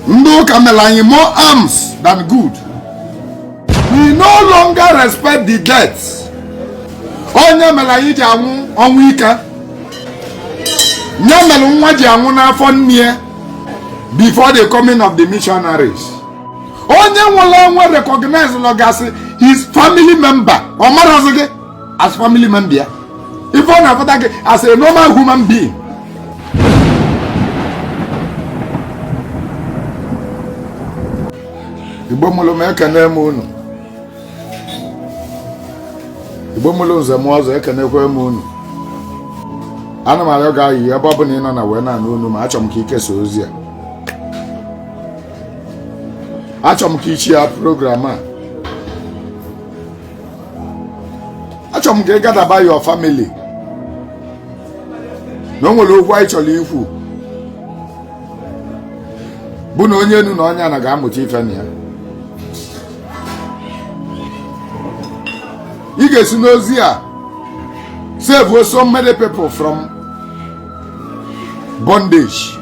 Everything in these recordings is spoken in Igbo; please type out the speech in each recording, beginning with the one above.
Ndị ụka mere anyị more harms than good. We no longer respect the dead. Onye mere anyị ji anwụ ọnwụ ike, nye mere nwa ji anwụ n'afọ nne ya before the coming of the missionaries. Onye nwụrụ anwụ recognize lọgasị his family member, ọ marọzi gị as family member ya, ife ọ na-afụta gị as a normal human being. Igbo mụrụ m, ekene m unu. Igbo mụrụ nze m ọzọ, ekenekwe m unu. Ana m arịọ gị ayịyọ ebe ọ bụla ị nọ na wee na-anụ unu ma achọrọ m ka i kesa ozi a, achọrọ m ka i share program a, achọrọ m ka ị gatherba your family na o nwere okwu anyị chọrọ ikwu bụ na onye enu na onye ana ga-amụta ife na ya. Ị ga-esi n'ozi a save so many people from bondage.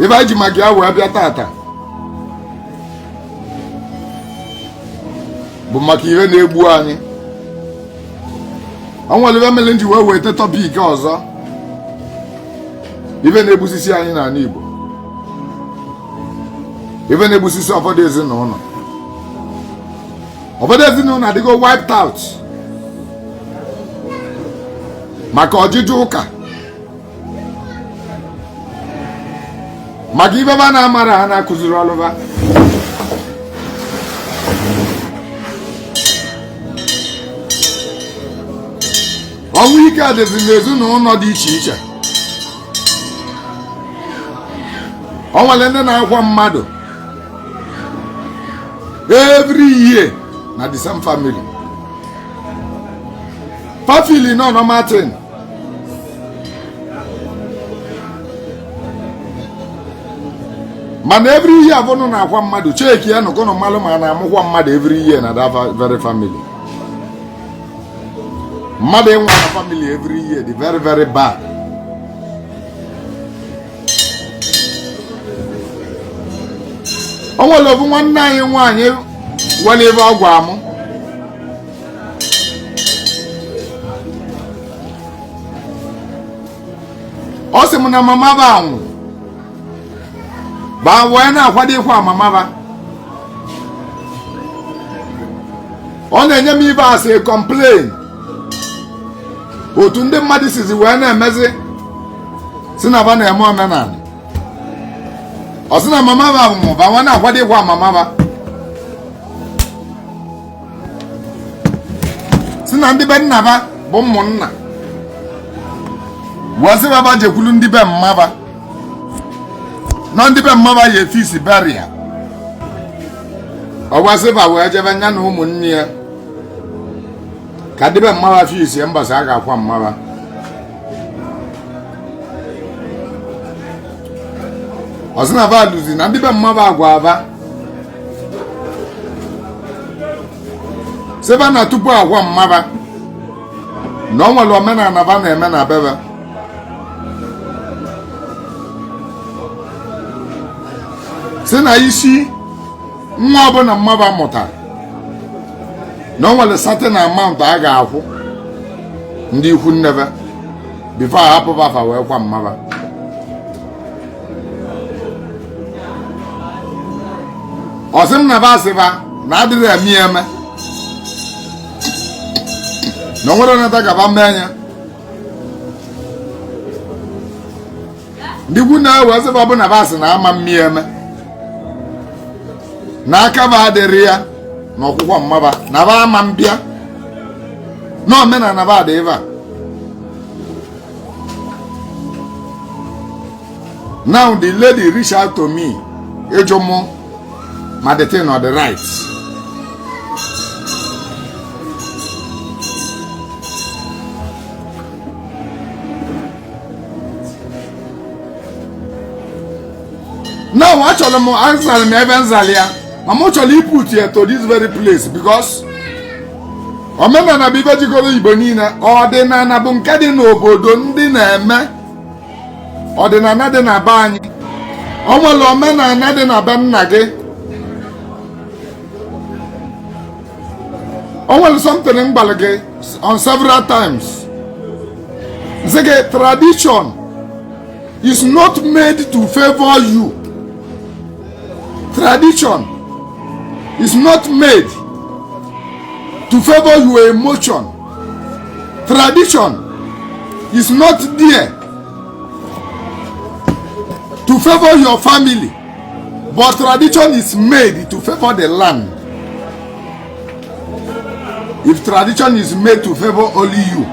Ife anyị ji maka ya wee bịa tata bụ maka ihe na-egbu anyị. O nwere ife mere m ji wee weta topic ọzọ, ife na-egbusisi anyị n'ala Igbo, ife na-egbusisi ụfọdụ ezinụlọ. Ụfọdụ ezinụlọ adịgo wiped out maka ọjịjị ụka, maka ife ba na-amara ha na-akụziri ọlụba. Ọnwụ ike dịzi n'ezinụlọ dị iche iche. O nwere ndị na-akwa mmadụ every year na the same family, fa feel na ọ normal thing. Mana every year abụnụ na-akwa mmadụ, check ya nụkọnụ mmalụ ma na-amụkwa mmadụ every year na that very family. Mmadụ ịnwụ na family every year dị very very bad. O nwere ofu nwanne anyị nwaanyị nwere ebe ọ gwa mụ ọ sị m na mama ba anwụ ba wee na-akwado ịkwa mama ba. Ọ na-enye m ibe asị complain otu ndị mmadụ sizi wee na-emezi si na ba na-eme omenala. Ọ sị na mama ba nwụ ba wee na-akwado ịkwa mama ba, si na ndị be nna ba bụ ụmụnna wee sị ba ba jekwulu ndị be mma ba na ndị be mma ba ya efisi burial. Ọ wee sị ba wee jebe nya na ụmụnne ya ka ndị be mma ba fisi mbọsị a ga-akwa mma ba. Ọ sị na ba luzi na ndị be mma ba agwa ba sị ba na tupu akwa mma ba na o nwere omenala ba na-eme na be ba. Sị na isi nwa ọbụla mma ba mụtara na o nwere certain amount a ga-akwụ ndị ikwu nne ba before ahapụ ba fa wee kwa mma ba. Ọ sị m na ba asị ba na adịrị eme ya eme na o nwere nata gaba mee ya. Ndị ikwu na-ewe sị ba bụ na ba asị na ama mme ya eme na aka ba adịrị ya na ọkwụkwọ mma ba na ba ama mbịa na omenala ba dị ebe a. Now the lady reach out to me ịjụ mụ ma the thing ọ dị right. Now achọrọ m azara m ebe nzali ya ma m chọrọ iput ya to this very place because omenala bụ ife jikọrọ Igbo niile. Ọdịnala bụ nke dị n'obodo ndị na-eme ọdịnala dị na be anyị, O nwere omenala dị na be nna gị. O nwere something m gwara gị on several times, sị gị tradition is not made to favor you. Tradition is not made to favor your emotion. Tradition is not there to favor your family, but tradition is made to favor the land. If tradition is made to favor only you,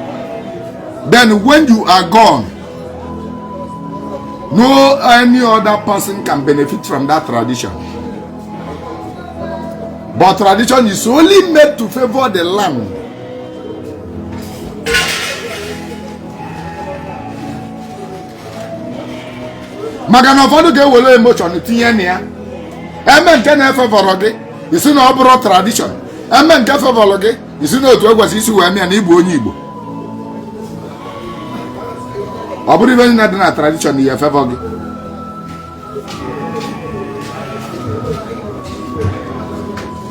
then when you are gone, no any other person can benefit from that tradition. But tradition is only made to favor the land. Maka na ụfọdụ ga-ewere emotion tinye na ya. Eme nke na-efevorọ gị, ị sị na ọ bụrọ tradition. Eme nke fevorọ gị, ị sị na otu ekwesị isi wee mee ya na ị bụ onye Igbo. Ọ bụrọ ife niile dị na tradition ya efavor gị.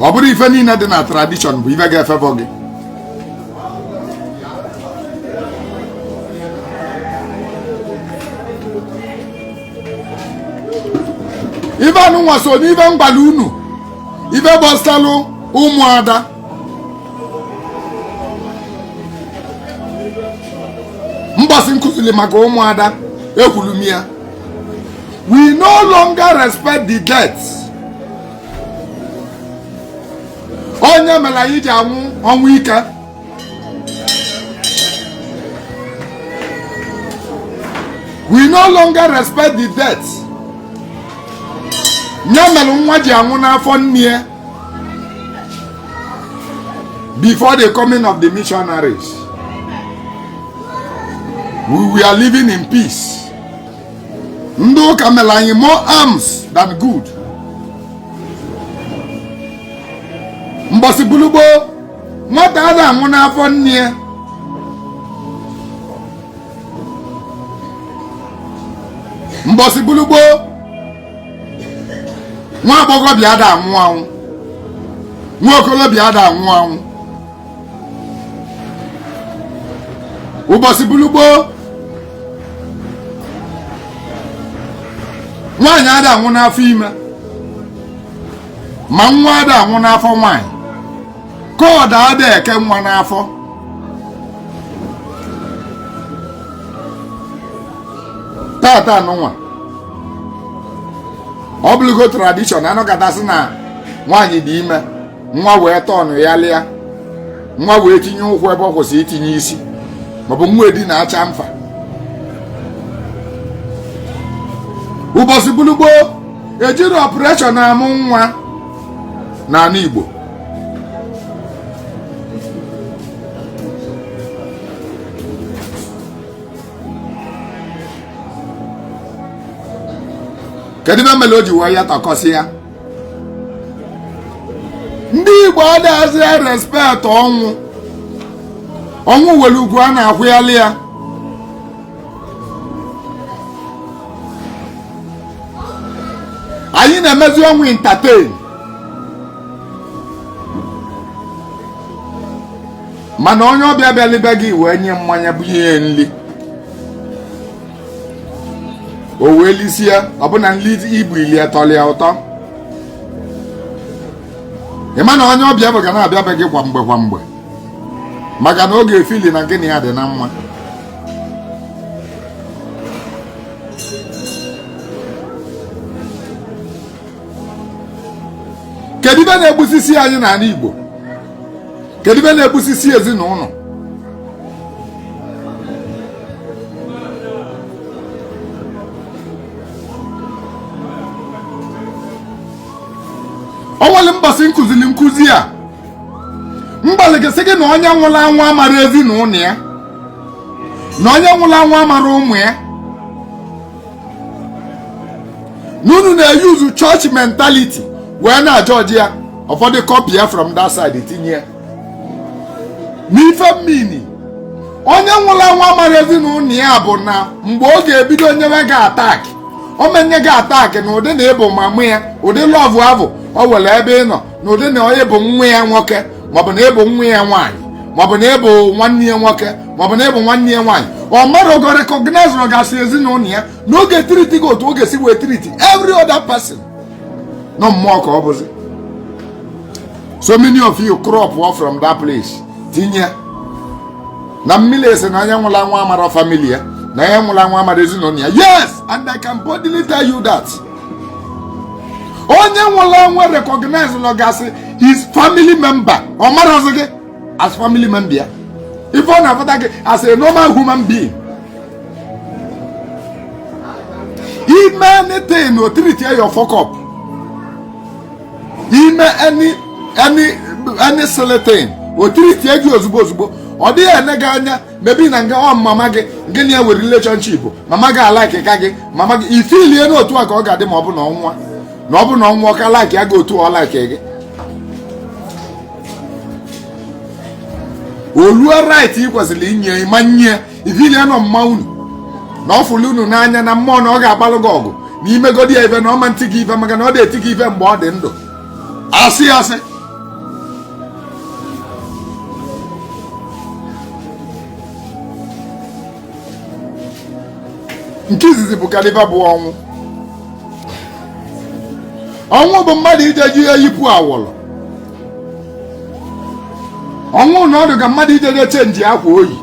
Ọ bụrọ ife niile dị na tradition bụ ife ga-efavor gị. Ife anụnwa so n'ife m gwara unu, ife gbasalụ ụmụada. Mbọsị m kụziri maka ụmụada, ekwuru m ya, we no longer respect the dead. Ọ nya mere anyị ji anwụ ọnwụ ike. We no longer respect the dead. Nya mere nwa ji anwụ n'afọ nne ya before the coming of the missionaries. We were living in peace. Ndị ụka mere anyị more harms than good. Mbọsị bulu gboo, nwata ada anwụ n'afọ nne ya. Mbọsị bulu gboo, nwa agbọghọbịa ada anwụ anwụ, nwa okolobịa ada anwụ anwụ. Ụbọchị bulu gboo, nwaanyị ada anwụ n'afọ ime, ma nwa ada anwụ n'afọ nwaanyị. Kọọdụ ada eke nwa n'afọ. Tata anụnwa ọ bụlụgo tradition anọkata sị na nwaanyị dị ime, nwa wee tọnụ ya lịa, nwa wee tinye ụkwụ ebe ọ kwesịrị itinye isi, maọbụ nwa edina acha mfa. Ụbọchị bulu gboo, ejirọ operation amụ nwa n'ala Igbo. Kedu ife mere o ji wee ya tọkọsị ya? Ndị Igbo adịghịzi respect ọnwụ. Ọnwụ nwere ugwu a na-akwụyalị ya. Anyị na-emezi ọnwụ entertain, mana onye ọbịa bịalị be gị wee nye mmanya, bunye ya nli, o wee lisie, ọbụna nli ibu ili ya tọrọ ya ụtọ. Ị ma na onye ọbịa bụ ga na-abịa be gị kwa mgbe kwa mgbe, maka na ọ ga-efili na gị na ya dị na mma. Kedu ife na-egbusisi anyị n'ala Igbo? Kedu ife na-egbusisi ezinụlọ? O nwere mbọsị m kụziri nkụzi a, m gwalị gị sị gị na onye nwụrụ anwụ amara ezinụlọ ya, na onye nwụrụ anwụ amara ụmụ ya, na unu na-eyuzu church mentality wee na-ajọji ya. Ụfọdụ copy ya from that side tinye ya n'ife mmini. Onye nwụrụ anwụ amara ezinụlọ ya bụ na mgbe ọ ga-ebido nyewe gị attack, O menye gị attack na ụdị na ịbụ mama ya, ụdị love avụ o were ebe ị nọ, na ụdị na ịbụ nwa ya nwoke, maọbụ na ịbụ nwa ya nwaanyị, maọbụ na ịbụ nwanne ya nwoke, maọbụ na ịbụ nwanne ya nwaanyị. Ọ marogo recognize gasị ezinụlọ ya na ọ ga-etreat gị otu ọ ga-esi wee treat every other person nọ mmụọ ka ọ bụzi. So many of you crop off from that place. Tinye na mmiri ese na onye nwụrụ anwụ amara family ya, na onye nwụrụ anwụ amara ezinụlọ ya. Yes, and I can boldly tell you that onye nwụrụ anwụ recognize lọgasị his family member, ọ marazị gị as family member ya. Ife ọ na-afụta gị as a normal human being. Ime anything, o treat your fuck up. Ime any silly thing, o treat gị ozugbo ozugbo. Ọ dịghị ene gị anya mebi na nga ọ mama gị, gị na ya nwere relationship, mama gị alike ka gị, mama gị ifilie n'otu a ka ọ ga-adị. Ma ọ bụ na ọnwa na ọ bụ na ọnwa ka like ya gị otu ọ like gị oluo right ị kwesịrị inye ịma nye ifilie nọ mma unu na ọ fụrụ unu n'anya na mmụọ na ọ ga-agbalụ gị ọgụ na imegodi ya ife na ọ ma ntị gị ife, maka na ọ dị-eti gị ife mgbe ọ dị ndụ. Asị asị nke izizi bụ kaliva bụ ọnwụ. Ọnwụ bụ mmadụ ije ji eyipụ awọlọ. Ọnwụ na ọdụ ka mmadụ ije je change akwa oyi.